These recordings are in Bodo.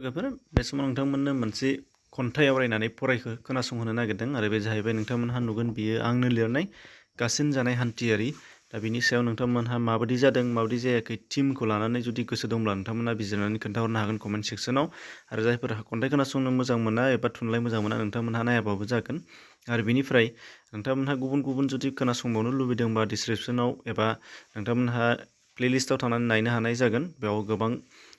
लोगोफोर बे समाव नोंथांमोननो मोनसे खन्थाइ आवरायनानै खोनासंहोनो नागिरदों आरो बे जाहैबाय नोंथांमोनहा नुगोन बियो आंनो लिरनाय गासिन जानाय हान्थियारि दा बिनि सायाव नोंथांमोनहा माबायदि जादों माबायदि जायाखै टिमखौ लानानै जुदि गोसो दंब्ला नोंथांमोनहा बिजिरनानै खोन्थाहरनो हागोन कमेन्ट सेक्सनाव आरो जायफोरा खन्थाइ खोनासंनो मोजां मोना एबा थुनलाइ मोजां मोना नोंथांमोनहा नायाबाबो जागोन आरो बिनिफ्राय नोंथांमोनहा गुबुन गुबुन जुदि खोनासंबावनो लुबैदोंबा डिसक्रिपसनाव एबा नोंथांमोनहा प्लेलिस्टआव थांनानै नायनो हानाय जागोन बेयाव गोबां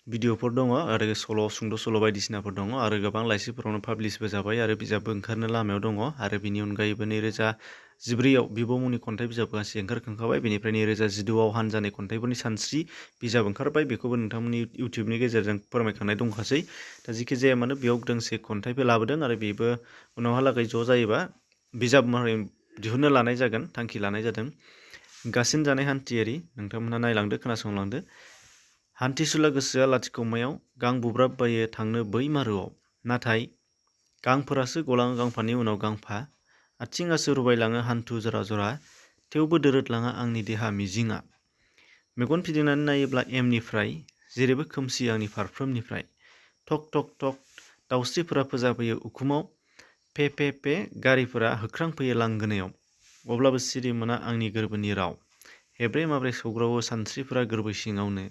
भिडिअफोर दङ आरो सुंद' सल' बायदिसिनाफोर दङ आरो गोबां लाइसिफोरावनो पाब्लिसबो जाबाय आरो बिजाबबो ओंखारनो लामायाव दङ आरो बिनि अनगायैबो 2014आव बिब' मुंनि खन्थाइ बिजाब गांसे ओंखारखांखाबाय बेनिफ्राय 2015आव हानजानि खन्थाइफोरनि सानस्रि बिजाब ओंखारबाय बेखौबो नोंथांमोननि इउटिउबनि गेजेरजों फोरमायखानाय दंखासै दा जेखि जाया मानो बेयाव दोंसे खन्थाइबो लाबोदों आरो बेबो उनावहालागै ज' जायोबा बिजाब महरै दिहुननो लानाय जागोन थांखि लानाय जादों गासिन जानाय हान्थियारि नोंथांमोनहा नायलांदो खोनासंलांदो हान्थिसुला गोसोआ लाथिख'मायाव गां बुब्राबबायो थांनो बै मारुआव नाथाय गांफोरासो गलाङो गांफानि उनाव गांफा आथिङासो रुबायलाङो हान्थु जरा जरा थेवबो दोरोदलाङा आंनि देहा मिजिङा मेगन फिदिंनानै नायोब्ला एमनिफ्राय जेरैबो खोमसि आंनि फारफ्रोमनिफ्राय थक थक थक दाउस्रिफोरा फोजाफैयो उखुमाव पे पे पे गारिफोरा होख्रांफैयो लांगोनायाव अब्लाबो सिरि मोना आंनि गोरबोनि राव हेब्रे माब्रे सौग्रावो सानस्रिफोरा गोरबो सिङावनो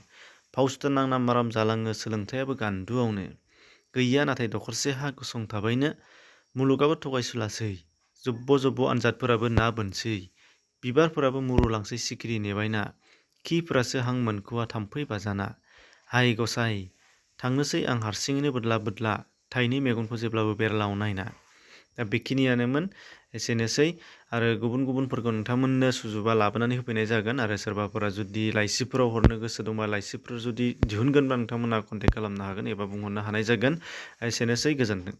फावस्टा नांना माराम जालाङो सोलोंथायाबो गान्दुआवनो गैया नाथाय दखरसे हा गसंथाबायनो मुलुगाबो थगायसुलासै जब्ब' जब्ब' आनजादफोराबो ना बोनसै बिबारफोराबो मुरुलांसै सिखिरि नेबायना खिफोरासो हां मोनख'वा थाम्फै बाजाना हाय गसाय थांनोसै आं हारसिङैनो बोदला बोदला थाइनै मेगनखौ जेब्लाबो बेरलाव नायना दा बेखिनियानोमोन एसेनोसै आरो गुबुन गुबुनफोरखौ नोंथांमोननो सुजुबा लाबोनानै होफैनाय जागोन आरो सोरबाफोरा जुदि लाइसिफोराव हरनो गोसो दंबा लाइसिफोर जुदि दिहुनगोनबा नोंथांमोनहा कन्टेक्ट खालामनो हागोन एबा बुंहरनो हानाय जागोन एसेनोसै गोजोन्थों।